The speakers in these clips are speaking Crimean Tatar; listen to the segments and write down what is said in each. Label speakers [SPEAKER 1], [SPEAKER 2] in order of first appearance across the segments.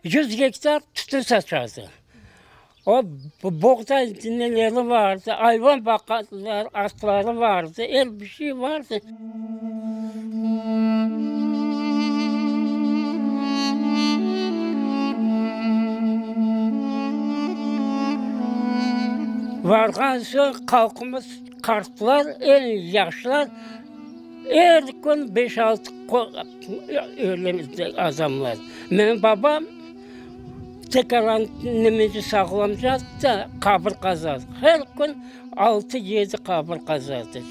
[SPEAKER 1] 100 gektar tütün saçardı. O boğday neleri vardı, ayvan baqadılar, atları vardı, er bir şey vardı. Varğan soñ halqımız, qartlar, eñ yaşlar er kün beş-altı öle adamlar. Menim babam tekaran nemeci sağlamca da qabir qazardı. Her kün altı-yedi qabir qazardı.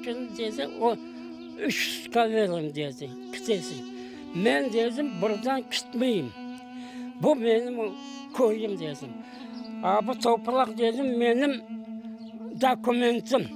[SPEAKER 1] Şimdi dedi, o üç sutka veririm dedi, kitesiñ. Men dedim, buradan kitmeyim. Bu menim köyüm dedim. A bu topraq dedim, menim dokumentim.